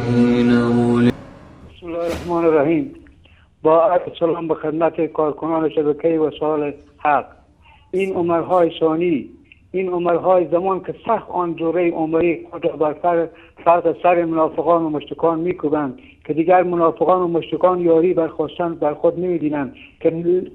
بسم الله الرحمن الرحیم. با عرض سلام به خدمت کارکنان شبکه وصال حق. این عمرهای ثانی، این عمرهای زمان که سخت آن دوره عمری خود را بر فرق سر منافقان و مشرکان میکوبند که دیگر منافقان و مشرکان یاری برخواستن بر خود نمیبینند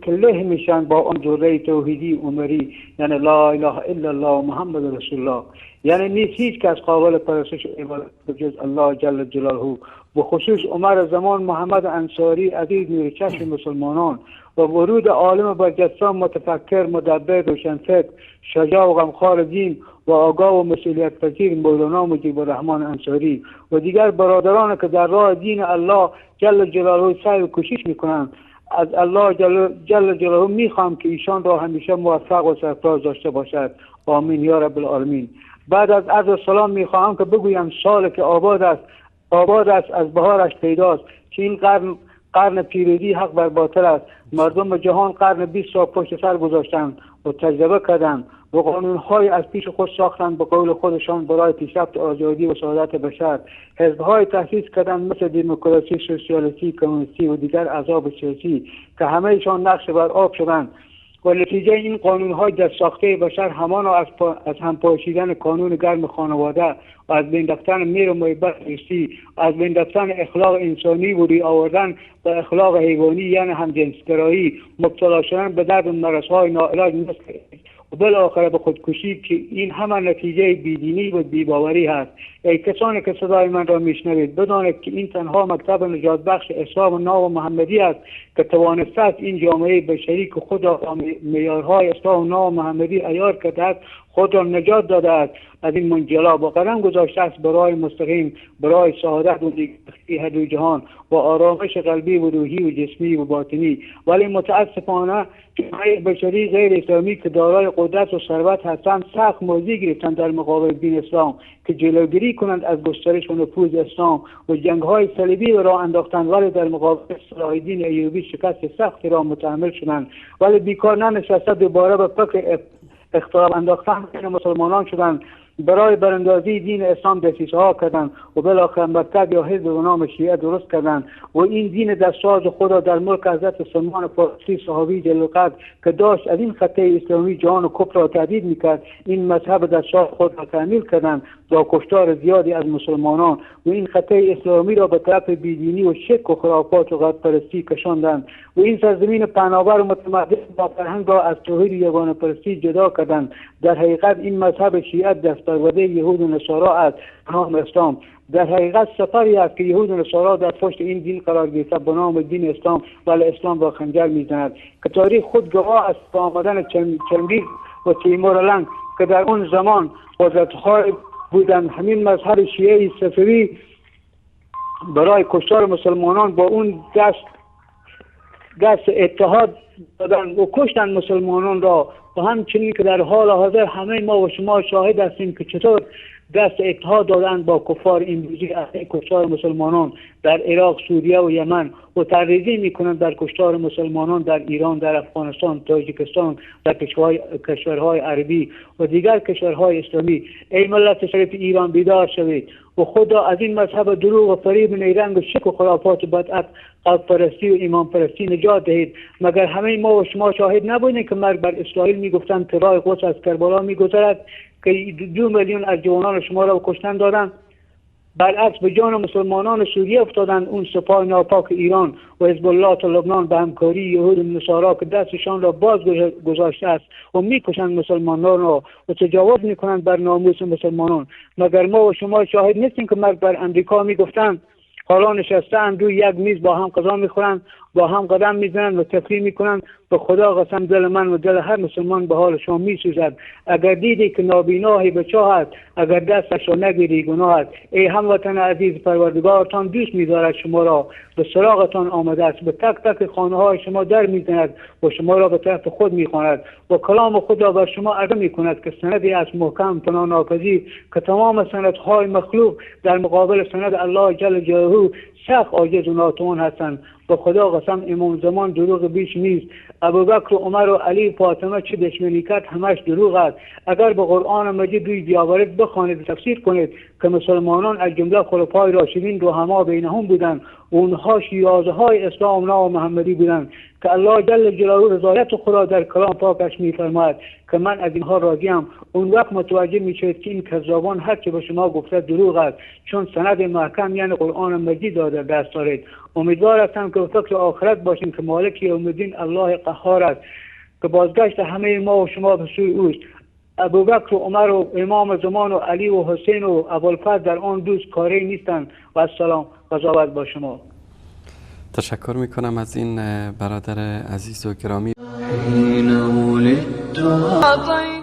که له میشن با آن دوره توحیدی عمری، یعنی لا اله الا الله محمد رسول الله، یعنی نیست هیچ کس قابل پرستش و عبادت جز الله جل جلاله. به خصوص عمر زمان محمد انصاری عزیز نور چشم مسلمانان و ورود عالم برجسته، متفکر، مدبر، روشنفکر، شجاع و غمخوار دین و آگاه و مسئولیت پذیر مولانا مجیب الرحمن انصاری و دیگر برادران که در راه دین الله جل جلاله سعی و کوشش میکنند، از الله جل جلاله میخوام که ایشان را همیشه موفق و سرفراز داشته باشد. آمین یا رب العالمین. بعد از عرض سلام میخواهم که بگویم سال که آباد است، آباد است، از بهارش پیداست که این قرن قرن پیروزی حق بر باطل است. مردم جهان قرن 20 را پشت سر گذاشتند و تجربه کردند و قانون‌های از پیش خود ساختند به قول خودشان برای پیشرفت آزادی و سعادت بشر. حزب‌های تأسیس کردند مثل دموکراسی، سوسیالیستی، کمونیستی و دیگر احزاب سیاسی که همه‌شان نقش بر آب شدند و نتیجه این قانون‌های دست ساخته بشر همانا از هم پاشیدن کانون گرم خانواده و از بین رفتن مهر و محبت دوستی و از بین رفتن اخلاق انسانی و روی آوردن به اخلاق حیوانی، یعنی همجنسگرایی، مبتلا شدن به درد و مرض‌های ناعلاج مثل و بالاخره به خودکشی که این همه نتیجه بیدینی و بیباوری هست. ای کسانی که صدای من را میشنوید، بدانید که این تنها مکتب نجات بخش اسلام و نام محمدی است که توانسته است این جامعه بشری که خود را با معیارهای اسلام و نام محمدی عیار کرده است، خود را نجات داده است از این منجلاب و قدم گذاشته است برای مستقیم، برای سعادت و نیکبختی هر دو جهان و آرامش قلبی و روحی و جسمی و باطنی. ولی متاسفانه جامعه بشری غیر اسلامی که دارای قدرت و ثروت هستند سخت موضع گرفتند در مقابل دین اسلام که جلوگیری کنند از گسترش و نفوذ اسلام و جنگ‌های صلیبی را انداختند، ولی در مقابل صلاح الدین ایوبی شکست سختی را متحمل شدند. ولی بیکار ننشسته دوباره به فکر اختلاف انداختن بین مسلمانان شدند، برای براندازی دین اسلام دسیسه‌ها کردند و بالاخره مکتب یا حزب به نام شیعه درست کردند و این دین دستساز خود را در ملک حضرت سلمان فارسی صحابی جلالقدر که داشت از این خطه اسلامی جهان و کفر را تهدید میکرد، این مذهب دستساز خود را تعمیل کردند با کشتار زیادی از مسلمانان و این خطه اسلامی را به طرف بیدینی و شرک و خرافات و غربپرستی کشاندند و این سرزمین پهناور و متمدن با فرهنگ را از توحید یگانه پرستی جدا کردند. در حقیقت این مذهب شیعه دستپرورده یهود و نصارا است به نام اسلام. در حقیقت سفری است که یهود و نصارا در پشت این دین قرار گرفته به نام دین اسلام، ولی اسلام با خنجر میزند که تاریخ خود گواه است با آمدن چنگیز و تیمور لنگ که در اون زمان قدرت‌های بودند، همین مذهب شیعه صفوی برای کشتار مسلمانان با اون دست اتحاد دادن و کشتن مسلمانان را. و همچنین که در حال حاضر همه ما و شما شاهد هستیم که چطور دست اتحاد دادن با کفار امروزی علیه کشتار مسلمانان در عراق، سوریه و یمن و ترویج میکنند در کشتار مسلمانان در ایران، در افغانستان، تاجیکستان، در کشورهای عربی و دیگر کشورهای اسلامی. ای ملت شریف ایران بیدار شوید و خدا از این مذهب دروغ و فریب و نیرنگ و شک و خرافات و بدعت، قلب پرستی و ایمان پرستی نجات دهید. مگر همه ما و شما شاهد نبودیم که مرگ بر اسرائیل میگفتند که راه قدس از کربلا میگذرد که 2 میلیون از جوانان شما را کشتن دادند؟ برعکس به جان مسلمانان سوریه افتادند. اون سپاه ناپاک ایران و حزب الله تا لبنان به همکاری یهود و نصارا که دستشان را باز گذاشته است و میکشند مسلمانان را و تجاوز میکنند بر ناموس مسلمانان. مگر ما و شما شاهد نیستیم که مرگ بر امریکا میگفتند؟ حالا نشسته‌اند روی یک میز با هم غذا میخورند، با هم قدم میزنند و تفریح میکنند. به خدا قسم دل من و دل هر مسلمان به حال شما میسوزد. اگر دیدی که نابیناهی به چاه است، اگر دستش را نگیری گناه است. ای هموطن عزیز، پروردگارتان دوست می‌دارد شما را، به سراغتان آمده است، به تک تک خانه های شما در میزند و شما را به طرف خود میخواند و کلام خود را بر شما عرضه میکند که سندی از محکم پناه ناپذیر که تمام سندهای مخلوق در مقابل سند الله جل جلاله سخت عاجز و ناتوان هستند. به خدا قسم امام زمان دروغ بیش نیست. ابوبکر و عمر و علی فاطمه چه دشمنی کرد همش دروغ است. اگر به قرآن مجید روی بیاورید بخوانید تفسیر کنید که مسلمانان از جمله خلفای راشدین رحما بینهم بودند، اونها شیرازه های اسلام نام محمدی بودند که الله جل جلاله رضایت خدا در کلام پاکش میفرماید که من از اینها راضیم. اون وقت متوجه میشوید که این کذابان هر چه به شما گفته دروغ است، چون سند محکم یعنی قرآن مجید را در دست دارید. امیدوار هستم که به فکر آخرت باشیم که مالک یوم الدین الله قهار است که بازگشت همه ما و شما به سوی اوست. ابوبکر و عمر و امام زمان و علی و حسین و ابوالفضل در آن دوست کاری نیستند. و السلام، قضاوت با شما. تشکر میکنم از این برادر عزیز و گرامی. حين ولدت.